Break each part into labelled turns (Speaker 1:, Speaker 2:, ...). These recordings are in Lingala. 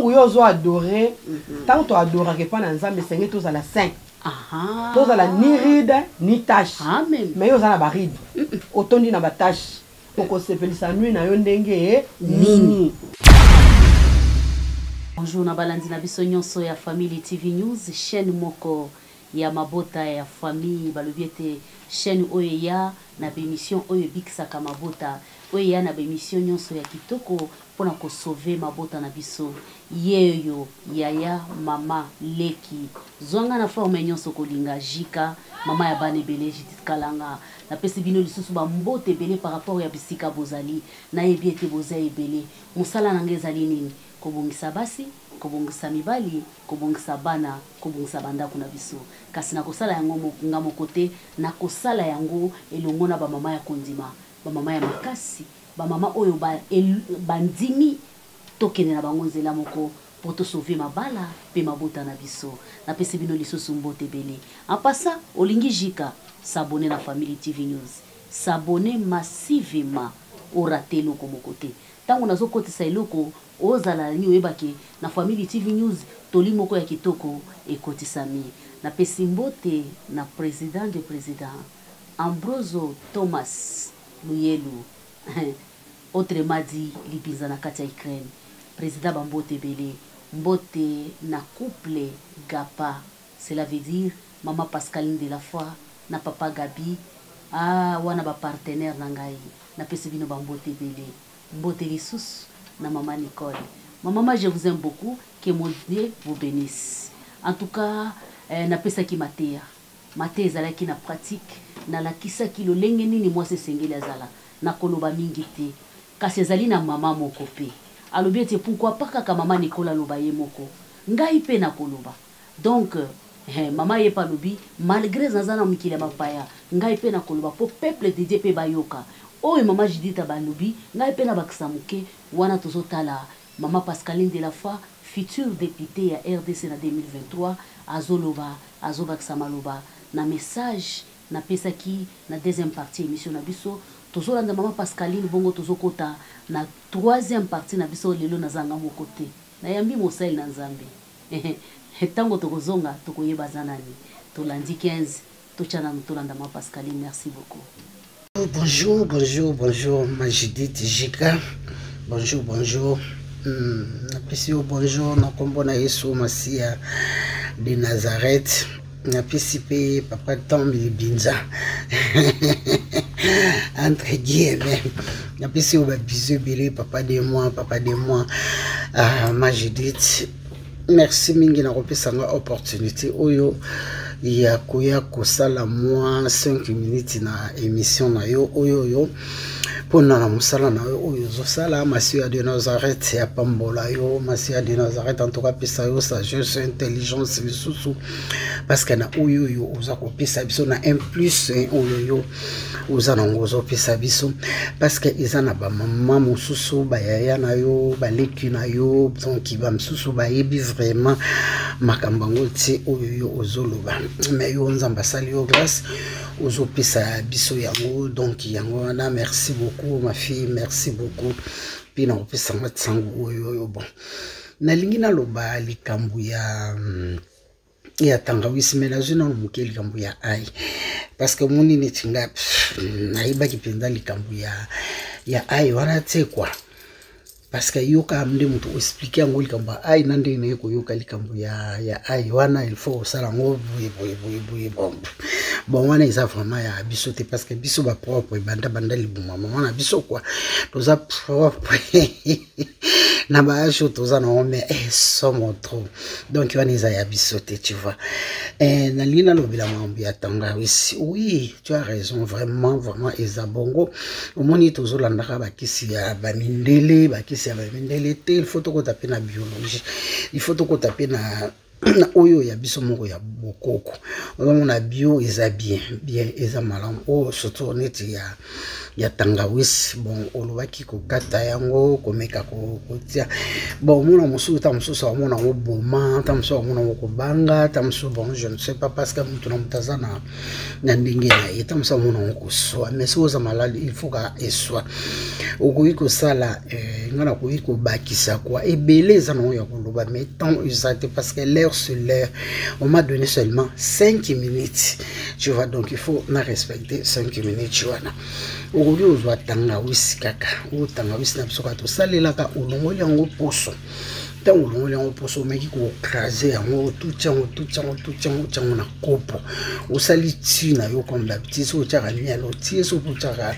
Speaker 1: Ntango yo ozo adore, ntango mhm. toadoraka epai na Nzambe, esengeli tozala saint, tozala ni ride ni tache. Mais yo oza na baride, otondi na batache, okosepelisa nui na yo ndenge nini?
Speaker 2: Bonjour na balandi na biso nyonso ya Family TV News, chaîne moko ya mabota ya famille. Balobi ete chaîne oyo eya na bemission oyo ebikisaka mabota, oyo eya na bemission nyonso ya kitoko mpo na ko sauver mabota na biso. Yeyo yaya, mama, leki, zwa nga na forme nyonso okolinga, JK, mama ya bana ebele, Judith Kalanga. Napesi bino lisusu ba mbote ebele par rapport ya bisika bozali. Nayebi ete boza ebele. Mosala na nga ezali nini? Kobongisa basi, kobongisa mibali, kobongisa bana, kobongisa ba ndako na biso. Kasi nakosala yango nga moko te, nakosala yango elongo na ba mama ya kondima, ba mama ya makasi, Ba mama oyo ba bandimi tokende na bango nzela moko po to sauver mabala pe mabota na biso. Napesi bino lisusu mbote ebele. En passant, olingi JK? S'abonner na Family TV News. S'abonner massivement o rater eloko moko te. Tango nazo kotisa eloko, ozala nini oyeba ke na Family TV News toli moko ya kitoko ekotisami. Napesi mbote na president de president Ambroso Thomas Luyelu autrement dit libinza na kati ya Ukraine. President ba mbote ebele. Mbote na couple Gapa cela veut dire maman Pascaline de la foi na papa Gaby ah wana ba partenaires na ngai napesi bino ba mbote ebele. Mbote lisusu na maman Nicole. Ma maman je vous aime beaucoup que mon Dieu vous benisse. En tout cas eh, napesaki mateya. Mateya ezalaki na pratique, nalakisaki lolenge nini mwasi esengeli azala. Nakoloba mingi te. Kasi ezali na mama moko pe alobi ete pourquoi pas kaka mama Nicole aloba ye moko. Ngai pe nakoloba. Donc, eh, mama ye pe alobi malgre naza na mikili ya bapaya, ngai pe nakoloba po peuple de Dieu pe bayoka. Oyo mama Judith alobi, ngai pe nabakisa moke, wana tozotala mama Pascaline de la foi, future deputee ya rdc na 2023, azoloba. Azobakisa maloba na message napesaki na deuxième partie ya emission na biso. Tozolanda mama Pascaline bongo tozokota na troisième partie na biso. Lelo naza nga moko te, nayambi mosali na Nzambe. Tango tokozonga tokoyeba aza nani. Tolandi 15, totya nanu tolanda mama Pascaline. Merci beaucoup.
Speaker 3: Bonjour, bonjour, bonjour, ma Judith Jika. Bonjour, bonjour. Napesi yo bonjour na nkombo na Yesu Masiya de Nazareth. Napesi mpe papa Tom Libinza entre guillemets. Napesi yo babizu ebele papa de moi, papa de moi. Ah, ma Judith, merci mingi na kopesa nga opportunité oyo ya koya kosala mwa 5 minutes na émission na yo oyo oyo mpona na mosala na yo oyo ozosala. Masiya de Nazareth apambola yo. Masiya de Nazareth en tout cas apesa yo sagesse, intelligence lisusu, parce que na oyo oyo oza kopesa biso na un plus oyo yo oza nango ozopesa biso, parce que eza na bamama mosusu, bayaya na yo, baleki na yo, donc bamosusu bayebi vraiment makambo yango te oyo yo ozoloba, mais yo Nzambe asali yo grâce, ozopesa biso yango. Donc yango wana, merci beaucoup ma fille, merci beaucoup mpe na kopesanga nsango oyo oyo. Bon, nalingi naloba likambo ya tangawisi, me nazwi nano moke likambo ya ai, parce que omoni neti nga nayebaki mpenza likambo ya ai wana te quoi, parce que yoka nde moto oexplike yango likambo ya ai na ndenge naye koyoka likambo ya ai wana, il faut osala yango boye boye boye boye. Bon, wana eza vraiment ya biso te, parce que biso bapropre ebanda banda libuma mama na biso quoi, toza propre na baage oyo toza nango, mais somo trop. Donc wana eza ya biso te, tu vois. Nalingi nalobela makambo ya tangawisi. Oui, tu as raison, vraiment vraiment eza bongo. Omoni tozolandaka bakisi ya bamindele, bakisi ya bamindele te. Il faut tokota mpe na biologie, il faut tokota mpe na Na oyo ya biso moko ya bokoko, ozomona bio eza bien bien, eza malamu. Oyo surtout neti ya tangawisi, bon, olobaki kokata yango, komeka kotia, bon, omona mosusu, ta mosusu amona yango boma, ta mosusu amona yango kobanga, ta mosusu, bon, je ne sais pas, parce que moto na moto aza na ndenge na ye. Ta mosusu amona yango koswa, mais soki oza malade, il faut ka eswa. Okoki kosala nga nakoki kobakisa kwa ebele eza nango ya koloba, mais temps eza te, parce que l'heure sur l'heure, on m'a donné seulement 5 minutes, tu vois. Donc il faut na respecter 5 minutes wana. Okoki kozwa tangawisi kaka, oyo tangawisi na biso kaka tosalelaka. Olongoli yango poso. Ntango olongoli yango poso, omeki koécraser yango, otuti yango, tuti yango, tuti yango, otia yango na kopo, osali ti na yo comme d'habitude. Soki otiaka miel, otie. Soki otiaka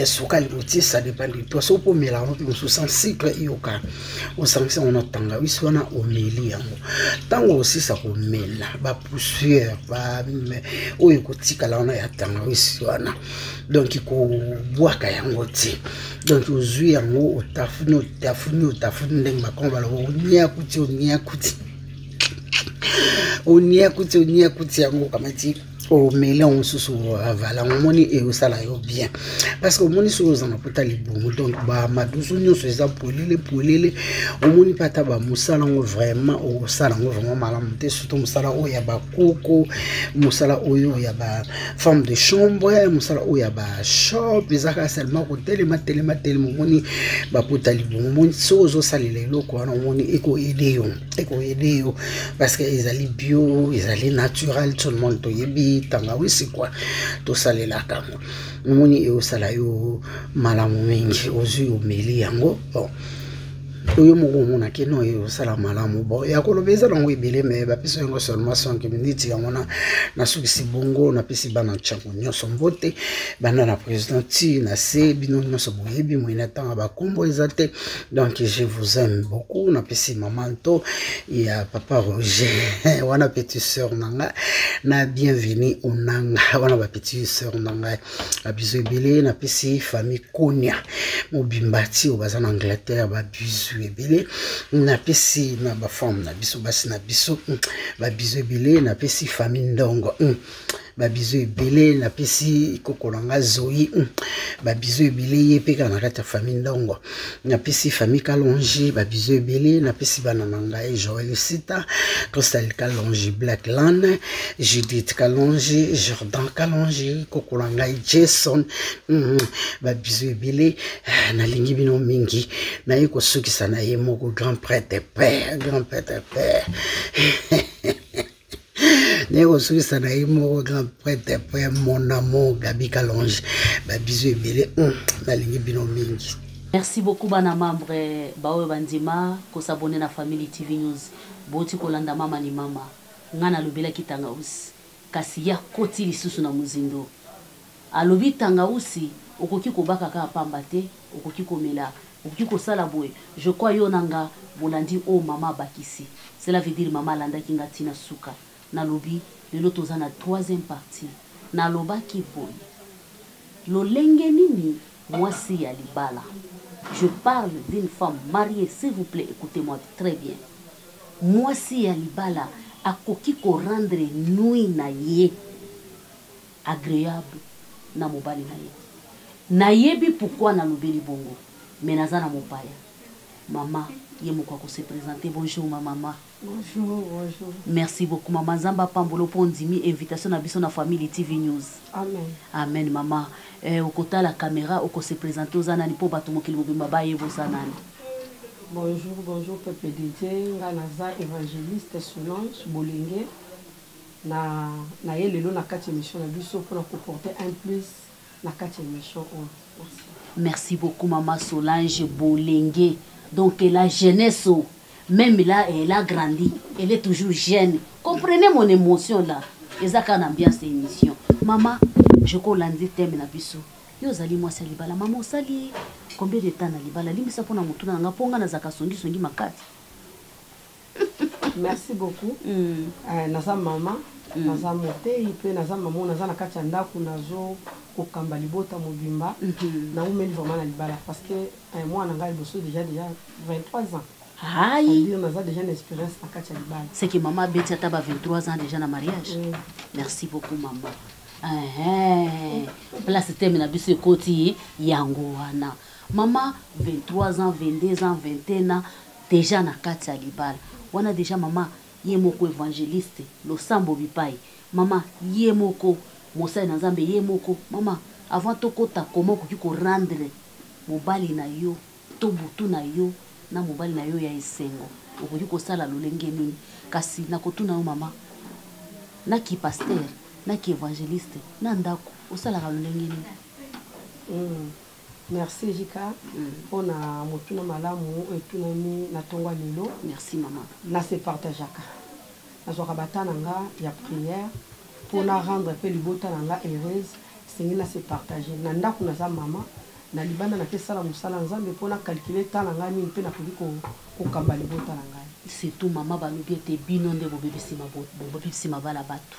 Speaker 3: sukali, otie, ça dépend de toi. Soki mpo omela yango mpe mosusu sans sucre, eyoka osangisi yango na tangawisi wana, omeli yango. Ntango osisa komela, bapoussière oyo ekotikala wana ya tangawisi wana, donc kobwaka yango te. Donc ozwi yango, otafuni, otafuni, otafuni, ndenge bakongo baloba, oniakuti, oniakuti, oniakuti, oniakuti yango, okamati, omeli yango mosusu, avala yango. Omoni, eosala yo bien, parce que omoni, soki oza na pota libumu, donc bamadusu nyonso eza polele polele. Omoni mpe ata bamosala yango vraiment, okosala yango vraiment malamu te, surtout mosala oyo ya bakoko, mosala oyo ya bafemme de chambre, mosala oyo ya bashop, eza kaka seulement kotelema, telema, telema. Omoni bapota libumu, omoni, soki ozosalela eloko wana, omoni, ekoaider yo, ekoaider yo, parce que ezali bio, ezali naturel. Tout le monde toyebi tangawisi kwa tosalelaka yango. Omoni, eosala yo malamu mingi. Ozwi, omeli yango, bon, oyo moko omonaki no osala malamu. Bon, ya koloba eza nango ebele, mais bapesi yango seulement 5 minutes. Yango wana nasukisi bongo. Napesi bana ntiango nyonso mbote, banda na président ti na se. Bino nyonso boyebi moyena, ntango bakombo eza te. Donc je vous aime beaucoup. Napesi mama nto ya papa Roger wana, petite sœur na nga, na Bienvenu Onanga wana, bapetite sœur na ngai, babizu ebele. Napesi famille Konia mobimba ti oyo baza na Angleterre, babizu ebele. Napesi na bafemme na biso, basi na biso, babizu ebele. Napesi famille Ndongo babizu ebele. Napesi koko na nga Zoi babizu ebele, ye mpe kaka na kati ya famille Ndongo. Napesi famille Kalongi babizu ebele. Napesi bana na ngai, Joel Sita, Christel Kalongi, Blackland, Judith Kalongi, Jordan Kalongi, koko na ngai Jason, babizu ebele. Nalingi bino mingi. Naye kosukisa na ye moko grand prêtre père, grand prêtre père. Naye kosukisa na ye moko grand prêtre père, mon amour Gabi Kalonge, babizu ebele. Nalingi bino mingi.
Speaker 2: Merci beaucoup, bana membre baoyo bandima kos'abonner na Family TV News. Boti kolanda mama ni mama. Nga nalobelaki tangausi, kasi ya koti lisusu na mozindo. Alobi tangausi okoki kobaka kaka pamba te, okoki komela, okoki kosala boye. Je crois yo na nga bolandi oyo mama abakisi. Cela veut dire mama alandaki nga ntina suka. Nalobi lelo toza na troisième partie. Nalobaki boye: lolenge nini mwasi ya libala, je parle d'une femme mariée, s'il vous plaît, écoutez-moi très bien, mwasi ya libala akoki korendre nuit na ye agréable na mobali na ye. Nayebi pourquoi nalobeli bongo, mais naza na mopaya, mama ye moko akose présenter. Bonjour, ma mama.
Speaker 1: Bonjour, bonjour.
Speaker 2: Merci beaucoup, mama. Nzambe apambola mpo ondimi invitation na biso na Famille TV News.
Speaker 1: Amen.
Speaker 2: Amen, mama. Okotala caméra, okose présenter, oza nani mpo bato mokili mobimba bayeba oza nani.
Speaker 1: Bonjour, bonjour, peuple de Dieu. Nga naza évangéliste Solange Bolenge. Na ye lelo na kati émission na biso mpona koporter un plus na kati émission oyo. Merci.
Speaker 2: Merci beaucoup, mama Solange Bolenge. Donc la jeunesse, oh, même là elle a grandi, elle est toujours jeune. Comprenez mon émotion là. Eza kaka na ambiance ya émission. Mama, je kolandi thème na biso. Yo ozali mwasi ya libala. Mama, osali combien de temps na libala? Limbisa mpona motuna na nga, mpo nga nazalaka songisongi makati.
Speaker 1: Merci beaucoup. Naza mama, naza motei mpe naza mama oyo naza na kati ya ndako, nazo kokamba libota mobimba. Naumeli vraiment na libala, parce que mwana ngai liboso déjà 23 ans.
Speaker 2: Aïe.
Speaker 1: Naza déjà na expérience na kati ya libala.
Speaker 2: C'est que maman abeti ata ba 23 ans déjà na mariage. Mm. Merci beaucoup maman. Eh, place teme na biso ekoti yango wana. Maman 23 ans, 22 ans, 21 ans déjà na kati ya libala. Wana déjà maman ye moko évangéliste losambo bipai. Maman ye moko mosali na Nzambe ye moko. Maman avant tokota comment okoki ko rendre mobali na yo to butu na yo na mobali na yo ya esengo okoki kosala lolenge nini kasi nakotuna yo mama na ki pasteur na ki evangeliste na ndako osalaka lolenge nini
Speaker 1: mm. Merci Jika mpona mm. motuna malamu oyo etunami na ntongo ya lelo.
Speaker 2: Merci mama.
Speaker 1: Na se partageaka nazwaka bata na nga ya prière mpo na rendre mpe libota na nga heureuse esengeli na se partager na ndako naza mama na libanda nake sala mosala nzambe mpo na calculer temps na ngai nini mpe nakoki kokamba libota na ngai.
Speaker 2: Surtout mama balobi ete bino nde bobebisi mabala bato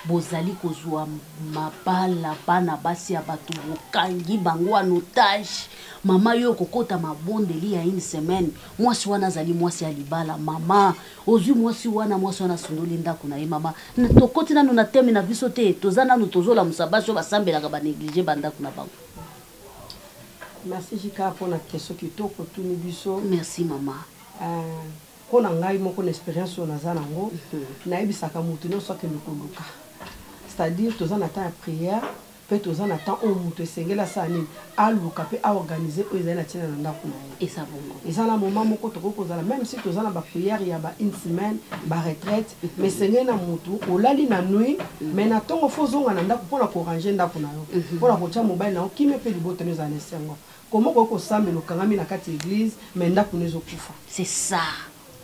Speaker 2: bozali kozwa mabala bana basi ya bato bokangi bango en otage mama yo okokota mabondeli ya une semaine mwasi wana azali mwasi ya libala mama ozwi mwasi wana mwasi wana asundoli ndako na ye mama tokoti nanu na teme na biso te toza nanu tozolamusa basi oyo basambelaka baneglige bandako na bango.
Speaker 1: Merci Jika mpona question kitoko otuni biso.
Speaker 2: Merci mama.
Speaker 1: Mpo na ngai moko na experience oyo naza nango nayebisaka moto nyonso akende koluka c'est-à-dire toza na temps ya prière mpe toza na temps oyo moto esengeli asala nini aluka mpe aorganize oyo ezali na ntina na ndako na ye.
Speaker 2: Eza bongo.
Speaker 1: Eza na moment moko tokoki kozala même si toza na baprière ya ba une semaine baretraite mais esengeli na motu olali na nuit mais na ntongo fo ozonga na ndako mpona korange ndako na yo mpona kotya mobali na yo kimia mpe libota no ezala na esengo. Comment okoki kosambela okangami na kati ya église mais ndako no ezokufa.
Speaker 2: C'est ça.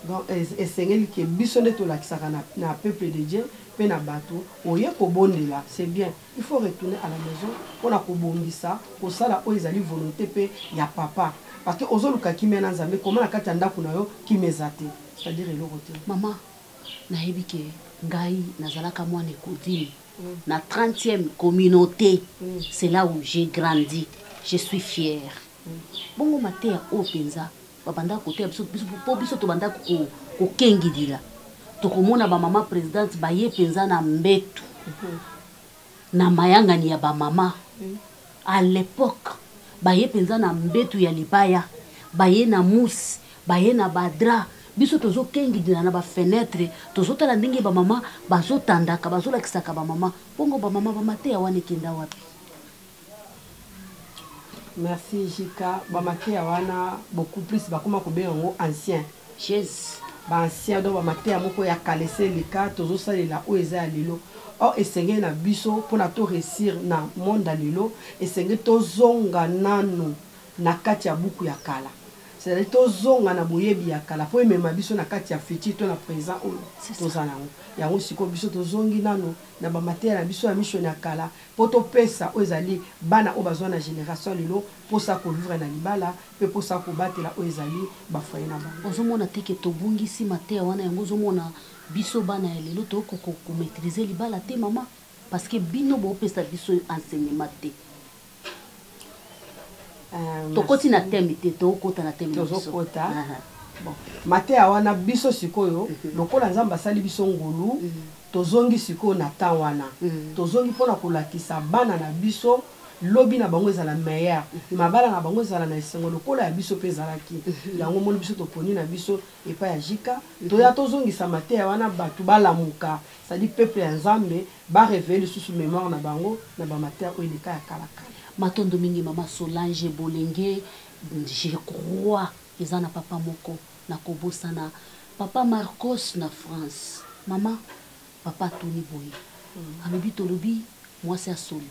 Speaker 1: Donc esengeli ke biso nde tolakisaka na, na peuple de Dieu mpe na bato oye kobondela c'est bien il faut retourner à la maison mpona kobongisa kosala oyo ezali volonté mpe ya papa parce que ozoluka kimia na Nzambe koma na kati ya ndako na yo kimia eza te c'est-à-dire eloko te.
Speaker 2: Mama nayebi ke ngai nazalaka mwana ekodimi mm. na 30e communauté mm. c'est là où j'ai grandi je suis fière mm. bongo mateya oyo mpenza babandaka koteya biso mpo biso tobandaka kokengidila tokomona bamama présidente baye mpenza na mbetu mm-hmm. na mayangani ya bamama mm. à l'époque baye mpenza na mbetu ya libaya baye na mousse baye na badra biso tozokengidila na bafenetre tozotala ndenge bamama bazotandaka bazolakisaka bamama bongo bamama bamateya wana ekenda wapi?
Speaker 1: Merci Jika bamateya wana beaucoup plus bakoma kobenga yango ancien
Speaker 2: Jesus
Speaker 1: baancien donc bamateya moko ya kala esi eleka tozosalela oyo eza ya lelo or esengeli na biso mpona to réussir na monde ya lelo esengeli tozonga nanu na kati ya buku ya kala c'est-à-dire tozonga na boyebi ya kala mpo emema biso na kati ya futur to na présent oyo toza nango yango sikoyo biso tozongi nanu na bamateya na biso ya mission ya kala mpo topesa oyo ezali bana oyo bazwa na génération lelo mposa kovivre na libala mpe mposa kobatela oyo ezali bafoye na bango.
Speaker 2: Ozomona te ke tobungisi mateya wana yango ozomona biso bana ya lelo tokoki komaîtrise libala te mama parce que bino bopesa biso enseignement te. Tokoti na thème te tokota na thème
Speaker 1: tozokota bon mateya wana biso sikoyo lokola Nzambe asali biso ngolu tozongi sikoyo na temps wana tozongi mpona kolakisa bana na biso lobi na bango ezala meilleur mabala na bango ezala na esengo lokola ya biso mpe ezalaki yango moni biso toponi na biso epai ya Jika toya tozongisa mateya wana bato balamuka c'est-à-dire peuple ya Nzambe ba réveiller lisusu mémoire na bango na bamateya oyo eleka ya kala kala.
Speaker 2: Matondo mingi mama Solange Bolenge je crois eza na papa moko na kobosana papa Marcos na France mama papa atuni boye alobi tolobi mwasi ya soli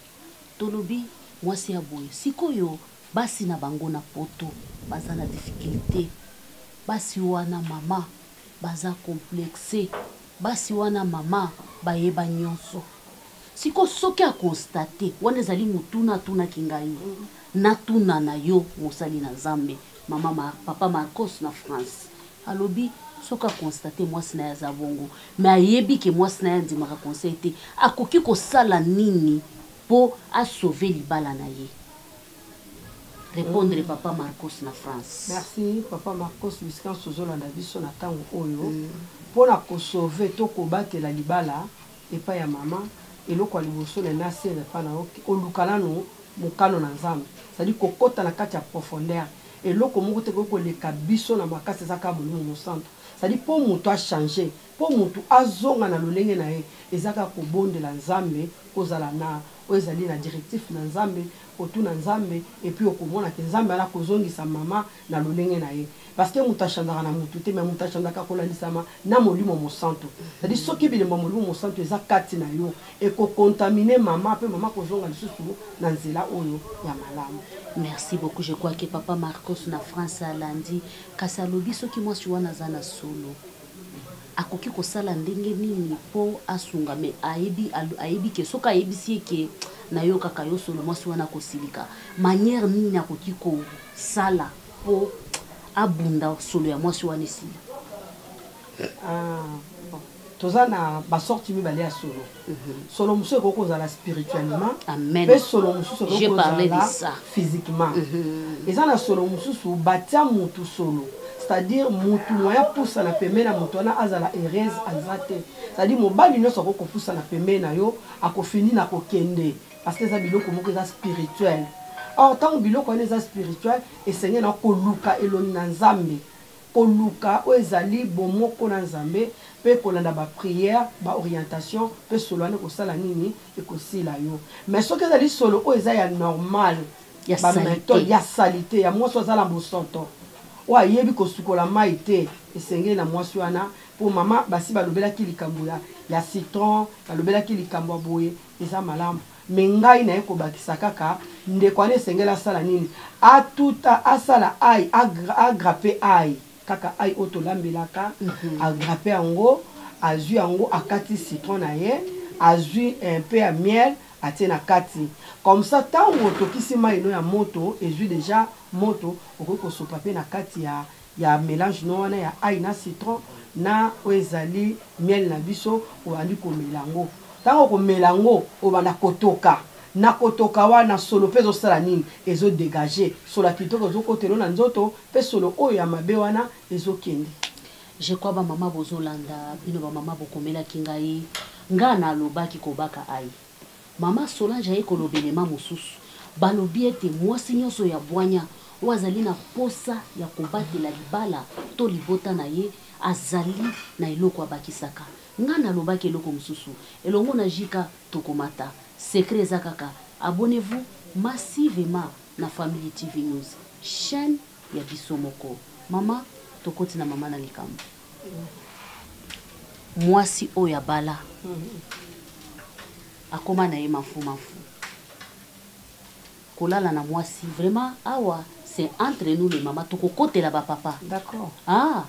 Speaker 2: tolobi mwasi ya boye sikoyo basi na bango na poto baza na difficulté basi wana mama baza complexe basi wana mama bayeba nyonso siko soki akonstate wana ezali motuna atunaki ngai natuna na yo mosali na Nzambe mama Mar, papa Marcos na France alobi soki akonstate mwasi na ye aza bongo me ayebi ke mwasi na ye andimaka conseil te akoki kosala nini mpo asauve libala na ye? Répondre papa Marcos na France.
Speaker 1: Merci papa Marcos bisika nyonso ozolanda biso na ntango oyo mpo na kosauve to kobatela libala epai ya mama. Eloko ya liboso na nasenga epai na yo, oluka nanu mokano na Nzambe, c'est-à-dire kokota na kati ya profondeur. Eloko moko te ekoki koleka biso na makasi, eza kaka Molimo Mosantu. C'est-à-dire mpo moto achange, mpo moto azonga na lolenge na ye, eza kaka kobondela Nzambe, kozala na oyo ezali na directif na Nzambe, kotuna Nzambe, et puis okomona ke Nzambe wana akozongisa mama na lolenge na ye. Parce que moto achangeaka na mutu te, mais moto achangeaka kolandisama na Molimo Mosantu. C'est-à-dire soki bilembo ya Molimo Mosantu eza kati na yo, ekocontamine mama, pe mama akozonga lisusu na nzela oyo ya malamu.
Speaker 2: Merci beaucoup, je crois que papa Marcos na France alandi, kasi alobi soki mwasi wana aza na solo akoki kosala ndenge nini po asunga, mais ayebi ke soki ayebisi ye ke nayokaka yo solo, mwasi wana akosilika. Manière nini akoki kosala po abunda solo ya mwasi wana esila?
Speaker 1: Ah, bon. Toza na ba sorti mibale ya solo. Solo mosusu ekoki kozala spirituellement,
Speaker 2: Amen.
Speaker 1: pe solo mosusu ekoki
Speaker 2: J'ai parlé de
Speaker 1: kozala
Speaker 2: ça.
Speaker 1: physiquement. Eza na solo mosusu batia mutu solo, c'est-à-dire mutu moya pusa na pembeni na mutu wana azala heureuse aza te. C'est-à-dire mobali nyonso akoki kopusa na pembeni na yo, akofini na kokende, parce que eza biloko moko eza spirituel. Or ntango biloko wana eza spirituel, esengeli na koluka elongi na Nzambe, koluka oyo ezali bomoko na Nzambe, pe kolanda ba prière, ba orientation, pe solo wana ekosala nini, ekosila yo. Mais soki ezali solo oyo eza ya normal,
Speaker 2: Ya
Speaker 1: ba
Speaker 2: salite.
Speaker 1: méthode ya salite, ya mwasi oyo aza na bosoto, oyo ayebi kosukola mai te, esengeli na mwasi wana po mama basi balobelaki likambo ya citron, balobelaki likambo ya boye, eza malamu. Mais ngai naye kobakisa kaka ndeko wana esengeli asala nini, atuta asala ai, agrape ai, kaka ai oyo tolambelaka, agrape yango, azwi yango, akati citron na ye, azwi un peu ya miel, atie na kati. Comme ça ntango otokisi mai no ya moto, ezwi déjà moto, okoki kosopa pe na kati ya mélange no wana ya ai na citron na oyo ezali miel na biso, obandi komela yango. Ntango okomela yango, obanda kotoka. Na kotoka wana solo pe ezosala nini? Ezodégage. Solo ya kitoko ezokotela na nzoto, pe solo oyo ya mabe wana ezokende.
Speaker 2: Je crois ba mama bozolanda, bino ba mama bokomelaki ngai, nga nalobaki kobaka ai. Mama Solange aye kolobelema mosusu. Balobi ete mwasi nyonso ya bwanya oyo azali na posa ya kobatela libala to libota na ye azali na eloko abakisaka. Nga nalobaki eloko mosusu elongo na Jika tokomata. Secret eza kaka abonnez-vous massivement na Family TV News, chaîne ya biso moko. Mama, tokoti na mama na likambo. Mwasi oyo abala akoma na ye mafu mafu. Kolala na mwasi vraiment awa c'est entre nous les mamas, tokokotela ba papa.
Speaker 1: D'accord.
Speaker 2: Ah,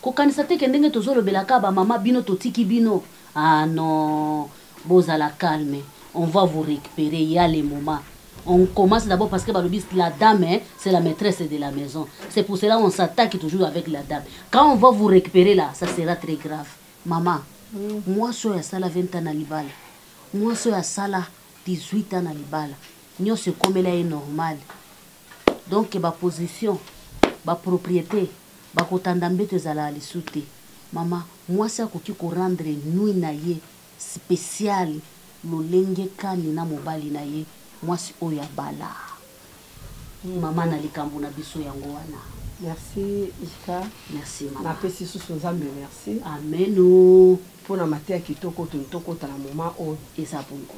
Speaker 2: kokanisa te ke ndenge tozolobelaka ba mama bino totiki bino. Ah non, bozala calme, on va vous récupérer, il y a les moments. On commence d'abord parce que balobi la dame, hein, c'est la maîtresse de la maison. C'est pour cela qu'on s'attaque toujours avec la dame. Quand on va vous récupérer là, ça sera très grave. Maman, moi so ya sala 20 ans na libala. Moi so ya sala 18 ans na libala. Nyonso ekomela ye normal. Donc ba position, ba propriété, ba kotanda mbeto ezala lisusu te. Maman, mwasi akoki ko rendre nuit na ye spéciale lolenge kani na mobali na ye, mwasi oyo abala. Mama na likambo na biso yango wana.
Speaker 1: Merci Ika.
Speaker 2: Merci mama.
Speaker 1: Napesi susu Nzambe merci.
Speaker 2: Amen.
Speaker 1: Pona mateya kitoko to ntokota na moment oyo.
Speaker 2: Eza bongo.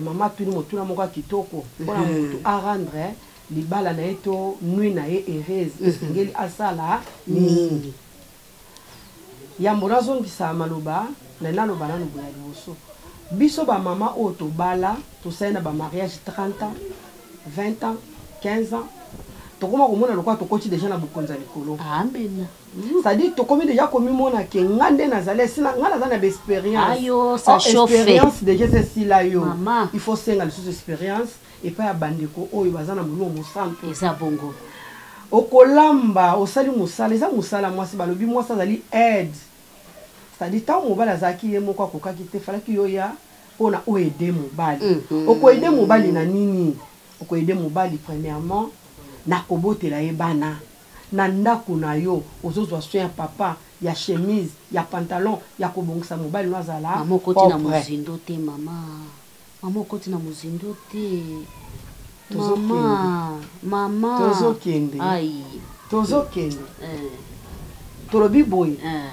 Speaker 1: Mama tuni motuna moko ya kitoko pona moto a rendre libala na ye to nuit na ye heureuse, esengeli asala nini? Yambo nazongisa maloba na naloba nanu boya liboso. Biso ba mama oyo tobala, tosali na ba mariage 30 ans, 20 ans, 15 ans, tokoma komona lokola tokoti déjà na bokonzi ya likolo.
Speaker 2: Amen.
Speaker 1: C'est-à-dire tokomi déjà komimona ke nga nde nazali esila, nga naza na ba expérience.
Speaker 2: Ayo, ça
Speaker 1: Or,
Speaker 2: chauffe.
Speaker 1: expérience déjà c'est esila yo.
Speaker 2: Mama.
Speaker 1: Il faut senga lisusu expérience epai ya bandeko oyo baza na molimo mosantu.
Speaker 2: Eza bongo.
Speaker 1: Okolamba, osali mosala, eza mosala mwasi, balobi mwasi azali aide. C'est-à-dire ntango mobali azalaki ye moko akokaki te, falaki yo ya mpona oaider mobali. Okoaider mobali na nini? Okoaider mobali premièrement Nakobotela ye bana. Na ndako na yo ozozwa soin ya papa, ya chemise, ya pantalon, ya kobongisa mobali no azala
Speaker 2: Mama okoti na
Speaker 1: propre.
Speaker 2: mozindo te mama. Mama okoti na mozindo te.
Speaker 1: Tozokende.
Speaker 2: Mama, mama.
Speaker 1: Tozokende.
Speaker 2: Ai.
Speaker 1: Tozokende.
Speaker 2: Eh,
Speaker 1: Tolobi boye.
Speaker 2: eh.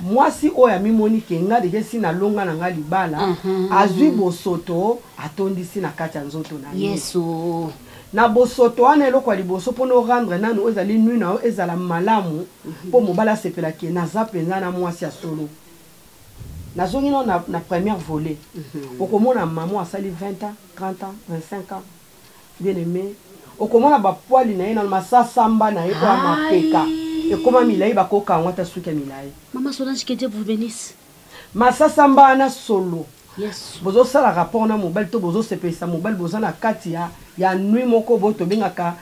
Speaker 1: Mwasi oyo amimoni ke nga deja esi nalonga na nga libala, azwi bosoto atondisi na kati ya nzoto na ye.
Speaker 2: Yesu.
Speaker 1: Na bosoto wana, eloko ya liboso mpona orendre nanu oyo ezali nuit na yo ezala malamu, mpo mobali asepelaki naza mpenza na mwasi ya solo. Nazongi nano na première volet. Okomona mama asali 20 ans, 30 ans, 25 ans, bien aimé, okomona bapoils na ye na masasamba na ye oyo ya mapeka ekóma milai, bakoka yango ata suki ya milai.
Speaker 2: Mama Solange, que Dieu vous bénisse.
Speaker 1: Masasamba wana solo.
Speaker 2: Yesu.
Speaker 1: Bozosala rapport na mobali to bozosepelisa mobali, boza na kati ya nuit moko boyo tobengaka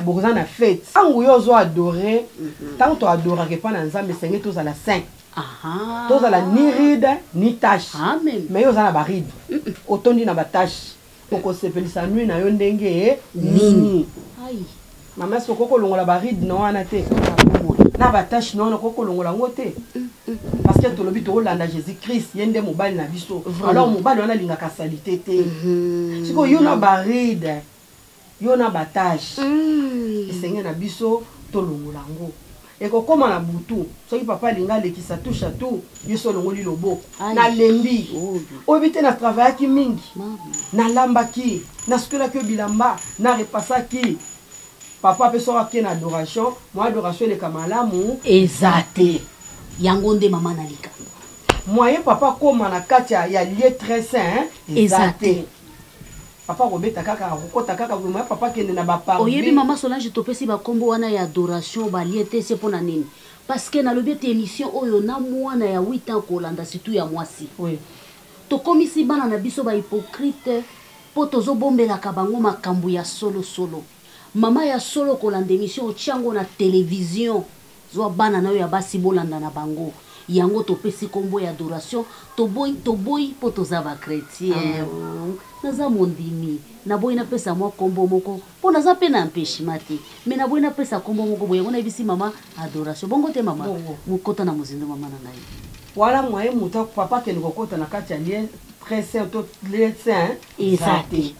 Speaker 1: boza na fête. Ntango yo ozo adorer, ntango toadoraka epai na Nzambe, esenge tozala saint, tozala ni ride ni tache.
Speaker 2: Amen.
Speaker 1: Mais yo oza na barides, otondi na bataches, okosepelisa nuit na yo ndenge nini?
Speaker 2: Ai.
Speaker 1: Mama, soki okoki kolongola barides na wana te na bataches na wana, okoki kolongola yango te, parce que tolobi tokolanda Jésus Christ, ye nde mobali na biso. Alors mobali wana alingaka saleté te. Sikoyo yo na barides, yo na bataches, esenge na biso tolongola yango. Ekokóma na butu, soki papa alingi alekisa touche à tout, yo so olongoli loboko.
Speaker 2: Ai.
Speaker 1: Nalembi.
Speaker 2: Oyo.
Speaker 1: Oyebi te, na travaillaki mingi,
Speaker 2: Mama.
Speaker 1: nalambaki, nasukelaki yo bilamba, narepasaki. Papa mpe soki ake na adoration, mwa adoration eleka malamu
Speaker 2: eza te. Yango nde mama na likambo.
Speaker 1: Moyen papa koma na kati ya lieu très saint
Speaker 2: eza
Speaker 1: eza
Speaker 2: te.
Speaker 1: Te, papa akobeta kaka, akokota kaka moyen papa akende na baparvis.
Speaker 2: Oyebi, mama Solange, topesi bakombo wana ya adoration, balieu te se mpo na nini? Parce que nalobi ete émission oyo na mwana ya 8 ans kolanda, surtout ya mwasi. Tokomisi bana na biso bahypocrite mpo tozobombelaka bango makambo ya solosolo. Mama ya solo kolanda émission, otia yango na télévision, zwa bana na yo ya basi, bolanda na bango. Yango topesi nkombo ya adoration. Toboyi, toboyi mpo toza bachrétien. Naza mondimi, naboyi napesa mwa nkombo moko mpo naza mpe na empêchement te, mais naboyi napesa nkombo moko boye. Yango nayebisi mama adoration. Bongo te, mama?
Speaker 1: Bongo.
Speaker 2: Mokota na mozindo, mama na ngai.
Speaker 1: Wana moyen moto papa akende kokota na kati ya lieu très saint to lieu saint
Speaker 2: eza te.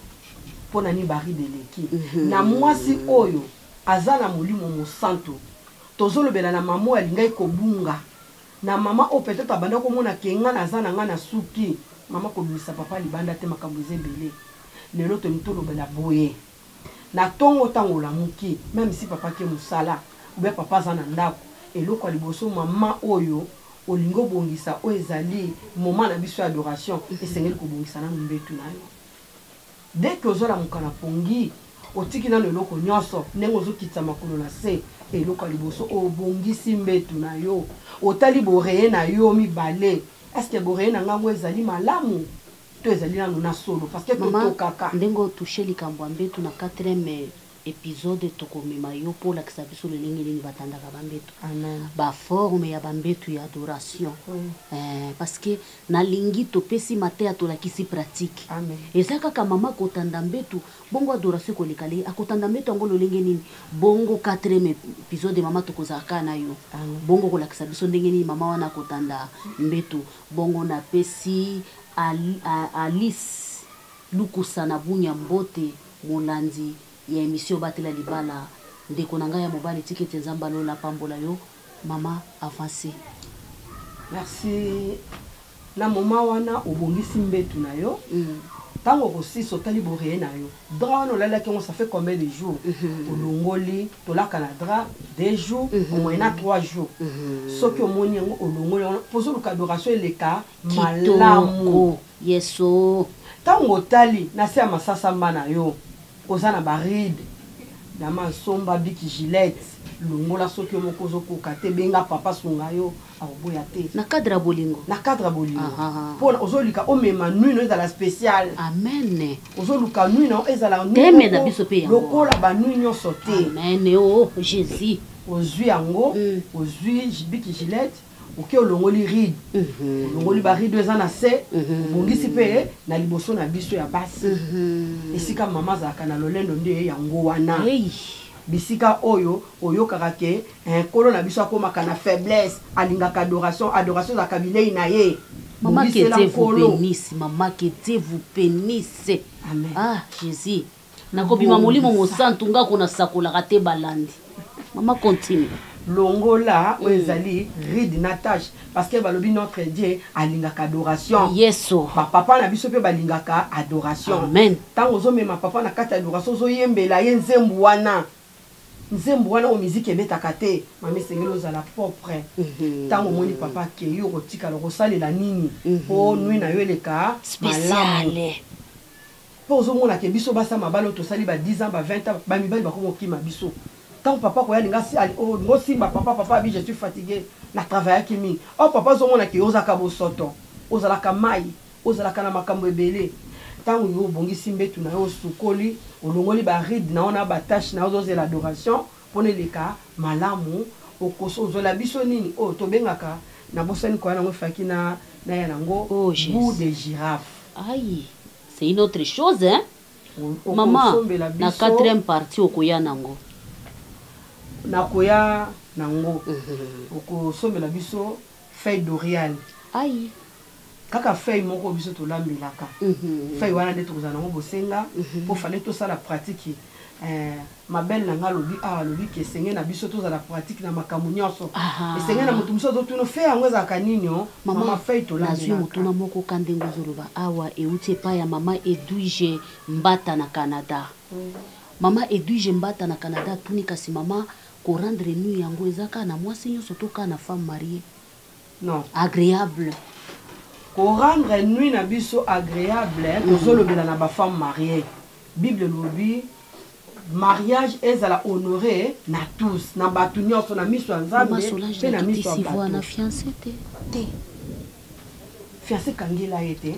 Speaker 1: Mpo na nini? Barides eleki na mwasi oyo aza na molimo mosantu. Tozolobela na mama oyo alingaki kobunga, na mama oyo peut-être abanda komona ke nga naza na nga na suki. Mama, kobimisa papa libanda te, makambo eza ebele. Lelo tolingi tolobela boye: na ntongo, ntango olamuki, même si papa ke mosala ou bien papa aza na ndako, eloko ya liboso, mama oyo olingi obongisa oyo ezali moment na biso ya adoration, esengeli kobongisa nanu mbetu na yo. Dès que ozolamuka na pongi, otiki nano eloko nyonso, ndenge ozokitisa makolo na se, eloko ya liboso obongisi mbetu na yo, otali bourrelet na yo mibale: est-ce bourrelet na ngango ezali malamu to ezali nanu na solo? Parce que
Speaker 2: Mama,
Speaker 1: totokaka.
Speaker 2: Ndenge otouche likambo ya mbetu, na 4e épisode tokomema yo mpo olakisa biso lolenge nini batandaka bambetu,
Speaker 1: Amen.
Speaker 2: baforme ya bambetu ya adoration. Parce que nalingi topesi mateya, tolakisi pratique.
Speaker 1: Amen.
Speaker 2: Eza kaka mama kotanda mbetu bongo, adoration ekoleka le akotanda mbetu yango lolenge nini. Bongo 4e épisode, mama, tokozala kaka na yo.
Speaker 1: Amen.
Speaker 2: Bongo kolakisa biso ndenge nini mama wana akotanda mbetu. Bongo napesi Alice Lukusa na Bunya mbote, molandi ya émission Batela Libala, ndeko na ngai ya mobali. Tika ete Nzambe alola pambola yo. Mama, avance.
Speaker 1: Merci. Na moma wana obongisi mbetu na yo, ntango okosisa, otali bourrelet na yo, drap wana olalaki yango ça fait combien de jours? Olongoli, tolaka na drap 2 jours, au moins na 3 jours. Soki omoni yango, olongoli yango mpo ozoluka adoration eleka malamu.
Speaker 2: Kitoko, yeso.
Speaker 1: Ntango otali na se ya masasamba na yo, oza na barides, dama nsomba bic Gillette, longola. Soki yo moko ozokoka te, benga papa, sunga yo, akoboya te.
Speaker 2: Na cadre ya bolingo.
Speaker 1: Na cadre ya bolingo.
Speaker 2: Ah, ah.
Speaker 1: Mpona ozoluka omema nuit no ezala spécial.
Speaker 2: Amen.
Speaker 1: Ozoluka nuit na ezala nuit
Speaker 2: Teme
Speaker 1: moko
Speaker 2: na biso mpe yango.
Speaker 1: Lokola banuit nyonso te.
Speaker 2: Amen, o Jésus.
Speaker 1: Ozwi yango, ozwi bic Gillette, oke olongoli ride, olongoli barides eza na se, obongisi mpe na liboso na biso ya basi, esika mama azalaka na lolendo nde yango wana.
Speaker 2: Hey.
Speaker 1: Bisika oyo oyokaka ke eh, nkolo na biso akomaka na faiblesse, alingaka adoration, adoration ezalaka bilei na ye.
Speaker 2: Maman, que
Speaker 1: Bongisela
Speaker 2: Dieu vous
Speaker 1: Nkolo.
Speaker 2: bénisse, maman, que Dieu vous bénisse.
Speaker 1: Amen.
Speaker 2: Ah, Jésus. Nakobima molimo mosantu nga ko nasakolaka te balandi. Maman, continue.
Speaker 1: Longola oyo ezali ride na tache, parce que balobi notre Dieu alingaka adoration.
Speaker 2: Yesu.
Speaker 1: Bapapa na biso mpe balingaka adoration.
Speaker 2: Amen.
Speaker 1: Ntango ozomema papa na kati ya adoration, ozoyembela ye nzembo wana, nzembo wana oyo miziki ebetaka te, mama, esengeli ozala propre. Ntango omoni papa akei, okotikala okosalela nini mpo nuit na yo eleka malamu?
Speaker 2: Spécial.
Speaker 1: Mpo ozomona ke biso basa mabala oyo tosali ba 10 ans, ba 20 ans, bamibali bakoma okima biso. Ntango papa koya alinga olinga osimba papa, papa abi: "Je suis fatigué, na travaillaki mingi." Or papa azomona ke ozalaka bosoto, ozalaka mai, ozalaka na makambo ebele. Ntango yo obongisi mbetu na yo, osukoli, olongoli baride na yo na batache na yo, ozozela adoration mpona eleka malamu, okozwela biso nini oyo tobengaka, nabosani koya nango, efaki na naya nango.
Speaker 2: Oh, Jésus.
Speaker 1: Bout de girafe.
Speaker 2: Aïe, c'est une autre chose, hein? Maman,
Speaker 1: Okosombela
Speaker 2: na
Speaker 1: biso.
Speaker 2: quatrième partie okoya nango.
Speaker 1: Nakoya nango. Okosombela biso feuille d'oreiller.
Speaker 2: Aïe.
Speaker 1: Kaka feuille moko biso tolambelaka. Feuille wana nde tokozala nango bosenga mpo fale tosala pratique. Mabele na nga alobi awa, alobi ke esenge na biso tozala pratique na makambo nyonso. Esenge na moto mosusu azotuna feuille yango ezalaka nini o. Mama, feuille
Speaker 2: Nazwi
Speaker 1: tolambelaka.
Speaker 2: motuna moko ka ndenge ozoloba awa, euti epai ya mama Edwige Mbata na Canada. Mama Edwige Mbata na Canada atuni: kasi mama, korendre nuit yango eza kaka na mwasi nyonso to kaka na femme mariée?
Speaker 1: Non.
Speaker 2: Agréable.
Speaker 1: Korendre nuit na biso agréable, tozolobela na bafemme mariée. Bible elobi mariage ezala honoré na tous, na bato nyonso, na miso ya
Speaker 2: Mama
Speaker 1: Nzambe
Speaker 2: Solange,
Speaker 1: mpe na miso ya
Speaker 2: nakitisi voi na
Speaker 1: bato.
Speaker 2: fiancé te.
Speaker 1: Te, fiancé kangela ye te.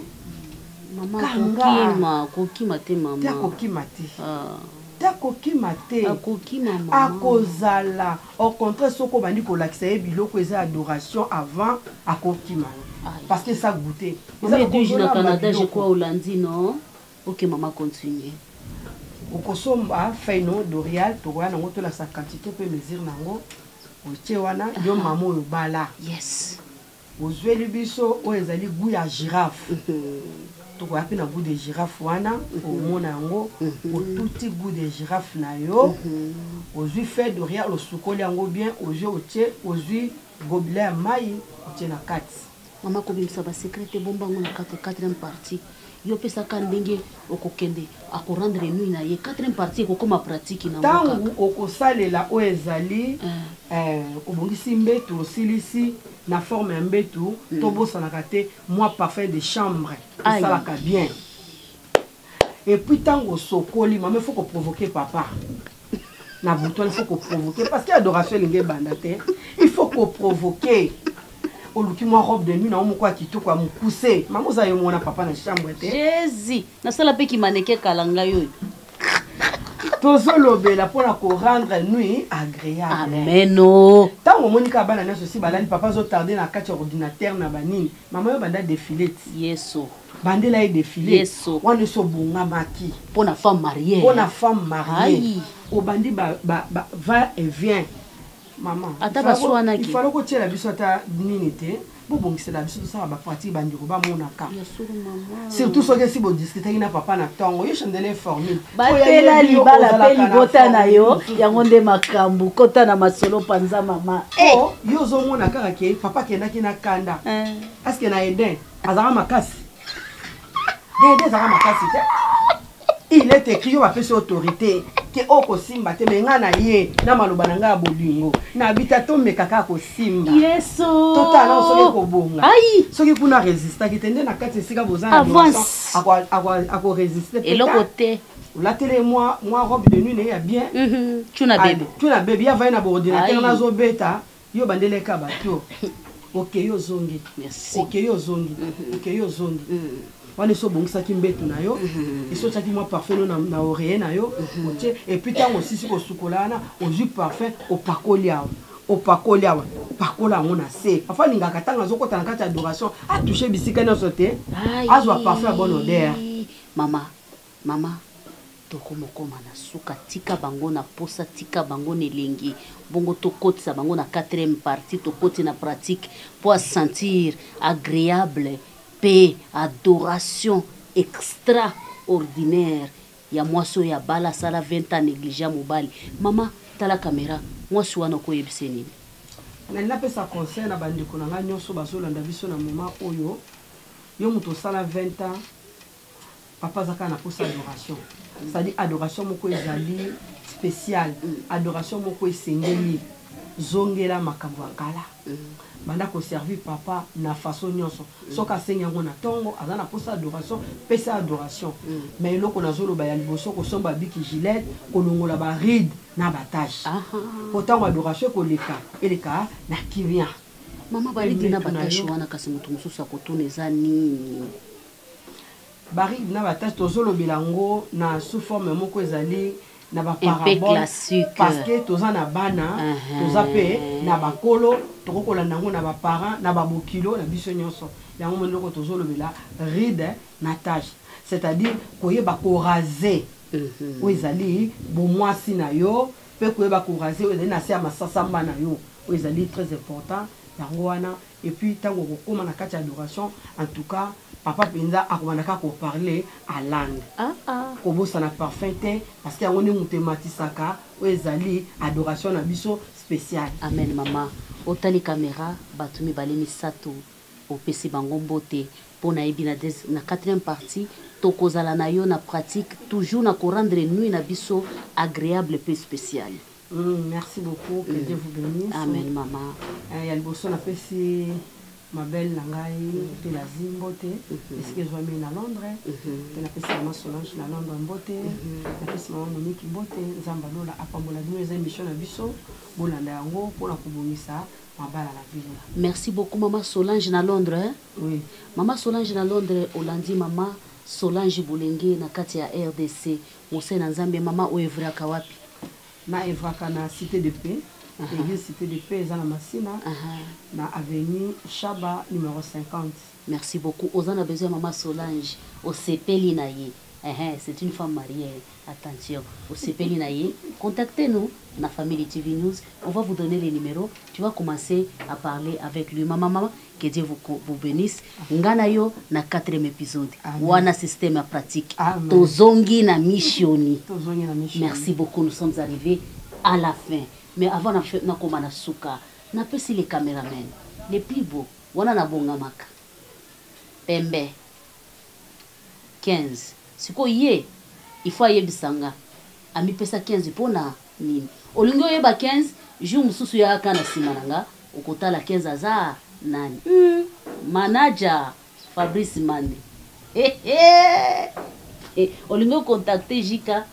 Speaker 2: Mama.
Speaker 1: Kanga.
Speaker 2: Akokima, akokima te.
Speaker 1: Te.
Speaker 2: Mama.
Speaker 1: Akokima te.
Speaker 2: Ah,
Speaker 1: Te, akokima te.
Speaker 2: Akokima, mama.
Speaker 1: Akozala au contraire, soki obandi kolakisa ye biloko eza adoration avant, akokima yo.
Speaker 2: Aïe.
Speaker 1: Parce que esa goûte.
Speaker 2: Mama Edwige na Canada, je crois olandi, non? Ok mama, continue.
Speaker 1: Okosomba feuille no d'oreiller, tokoya nango, tolakisa quantité mpe mesure nango. Otie wana, yo mama oyo bala, ozweli biso oyo ezali goût ya girafe. Tokoya mpe na goût de girafe wana, omona yango, otuti goût de girafe na yo, ozwi feuille d'oreiller, osukoli yango bien, ozwi, otie, ozwi gobelet ya mai, otie na kati.
Speaker 2: Mama, kobimisa basecret te, bombango na kati quatrième partie. Yo opesaka ndenge okokende akorendre nuit na ye. Quatrième partie ekokóma pratique na
Speaker 1: Ntango okosalela oyo ezali, obongisi mbetu, osilisi na forme ya mbetu, tobosanaka te mwa parfum de chambre esalaka bien. Et puis ntango osokoli, mama, il faut koprovoke papa na butu wana. Il faut koprovoke parce que adoration elingi ebanda te. Il faut koprovoke, oluki mwa robe de nuit na yo moko ya kitoko ya mokuse. Mama, oza yo mona papa na chambre te.
Speaker 2: Jésus, nasala mpe kimaneke kala ngai oyo.
Speaker 1: Tozolobela mpona korendre nuit agréable.
Speaker 2: Ameno.
Speaker 1: Ntango omoni kaka bana nyonso si balali, papa azotarde na kati ya ordinateur na banini, mama, yo banda défilé ti.
Speaker 2: Yesu.
Speaker 1: Bandela ye défilé.
Speaker 2: Yesu.
Speaker 1: Wana esi obongamaki.
Speaker 2: Mpo na femme mariée.
Speaker 1: Mpo na femme mariée.
Speaker 2: Aïe.
Speaker 1: Obandi ba va et vient, mama.
Speaker 2: Ata baswanaki.
Speaker 1: Il fallait kotiela biso ata nini te, bobongisela biso, tosala bapratique, bandeko bamonaka.
Speaker 2: Ya solo, mama.
Speaker 1: Surtout soki esi bodiscutaki na papa na ntongo, yo chandele formule.
Speaker 4: Batela libala mpe libota na yo, yango nde makambo. Kota na masolo mpanza, mama.
Speaker 1: Po yo ozomona kaka ke papa akendaki na kanda. Aske na Eden azalaka makasi? Na Eden azalaka makasi te. Il est écrit, yo bapesi autorité ke oyo kosimba te, me ngai na ye na maloba na ngai ya bolingo nabita, tomeka kaka kosimba.
Speaker 2: Yesu.
Speaker 1: Totala nano soki ekobonga.
Speaker 2: Ai.
Speaker 1: Soki kuna résistaki te, nde na kati esika boza na
Speaker 2: Avance.
Speaker 1: akorésister.
Speaker 2: Eloko te.
Speaker 1: Olateli mwa robe de nuit na ye ya bien.
Speaker 2: Tuna bebe.
Speaker 1: Tuna bebe, ye avai na baordinateur.
Speaker 2: Ai.
Speaker 1: Nazobeta yo, bandeleka bato, okei, ozongi.
Speaker 2: Merci.
Speaker 1: Okei, ozongi, okei, ozongi. Wana esi obongisaki mbeto na yo, esi otiaki mwa parfum no na oreiller na yo, otie. Et puis ntango osisi kosukola wana, ozwi parfum, opakoli awa, opakoli awa, pakola yango na se. Parfois alingaka ntango azokɔta na kati ya adoration, atouche bisika nyonso te,
Speaker 2: Ai.
Speaker 1: azwa parfum ya bonne odeur.
Speaker 2: Mama, mama. Tokomokoma na suka, tika bango na posa, tika bango na elengi, bongo tokotisa bango na quatrième partie, tokoti na pratique po a sentir agréable pe adoration extraordinaire ya mwasi oyo abala asala 20 ans néglige mobali. Mama, tala caméra, mwasi wana okoyebisa nini?
Speaker 1: Nalingi napesa conseil na bandeko na ngai nyonso bazolanda biso na moment oyo. Yo moto osala 20 ans, papa aza kaka na posa adoration, c'est-à-dire adoration moko ezali spéciale, adoration moko esengeli. Zongela makambo ya kala, banda koservir papa na façon nyonso. Soki asengi yango na ntongo, aza na posa adoration, pesa adoration. Mais eloko nazoloba ya liboso, kosomba bic Gillette, kolongola baride na batache, po ntango adoration ekoleka, eleka na kimia.
Speaker 2: Mama, baride na batache wana, kasi moto mosusu akotuna eza nini?
Speaker 1: Baride na batache, tozolobela yango na sous forme moko ezali na baparabole, parce que toza na bana, toza mpe na bakolo, tokoki kolanda yango na baparent, na babokilo na biso nyonso. Yango mo eloko tozolobela, ride na tache, c'est-à-dire koyeba koraser oyo ezali bomwasi na yo, mpe koyeba koraser oyo ezali na se ya masasamba na yo, oyo ezali très important. Yango wana. Et puis ntango okokóma na kati ya adoration, en tout cas papa mpenza akobanda kaka koparler en langue. Kobosana parfum te, parce que yango nde moto ematisaka oyo ezali adoration na biso spéciale.
Speaker 2: Amen. Mama, otali caméra, bato mibale misato, opesi bango mbote, mpo nayebi na quatrième partie tokozala na yo na pratique, toujours na korendre nuit na biso agréable mpe spéciale.
Speaker 1: Merci beaucoup, que Dieu vous bénisse.
Speaker 2: Amen, mama.
Speaker 1: Ya liboso, napesi mabele na ngai mpe nazi mbote esika ezwami na Londres, mpe napesi mama Solange na Londres mbote, napesi mama Monique mbote. Nzambe alola apambola bino. Eza émission na biso, bolanda yango mpona kobongisa mabala na bino.
Speaker 2: Merci beaucoup, mama Solange na Londres, hein?
Speaker 1: Oui.
Speaker 2: Mama Solange na Londres, olandi mama Solange Bolenge na kati ya RDC, mosali na Nzambe. Mama, oyo œuvraka wapi?
Speaker 1: Na œuvraka na Cité de Paix, église Cité de Paix, eza na Masina, na avenue Shaba numéro 50.
Speaker 2: Merci beaucoup. Oza na besoin ya mama Solange, osepeli na ye. C'est une femme mariée, attention. Osepeli na ye, contactez-nous na Family TV News, on va vous donner les numéros, tu vas commencer à parler avec lui. Mama, mama, que Dieu vous bénisse. Nga na yo na quatrième épisode.
Speaker 1: Amen.
Speaker 2: Wana système ya pratique.
Speaker 1: Amen.
Speaker 2: Tozongi na missioni.
Speaker 1: Tozongi na missioni.
Speaker 2: Merci beaucoup, nous sommes arrivés à la fin. Mais avant nakoma na suka, napesi les caméramans les plus beaux wana nabongamaka pembe 15. Sikoyo ye il faut ayebisa nga amipesa 15 mpona nini. Olingi oyeba 15 jour mosusu, yaka na nsima na nga, okotala 15 aza nani. Manager Fabrice Mande. Olingi ocontacte Jika,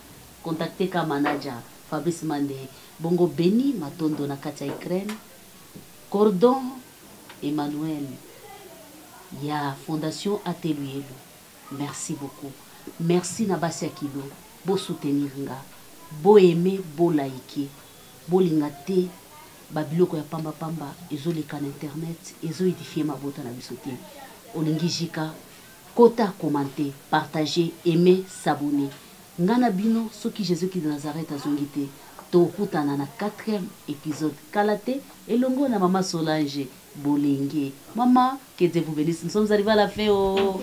Speaker 2: contacte ka manager Fabrice Mande. Bongo Beni Matondo na kati ya Ukraine, Cordon Emmanuel ya Fondation Ateluelu, merci beaucoup. Merci na basi ya kilo, bosoutenir nga, boaime, bolike, bolinga te babiloko ya pambapamba ezoleka na internet, ezoédifie mabota na biso te. Olingi Jika, kota, commenter, partager, aimer, s'abonner. Nga na bino, soki Jésus Christ de Nazareth azongi te, tokutana na quatrième épisode kala te, elongo na mama Solange Bolenge. Mama, que Dieu vous bénisse, nous sommes arrivés à la fin. Oh.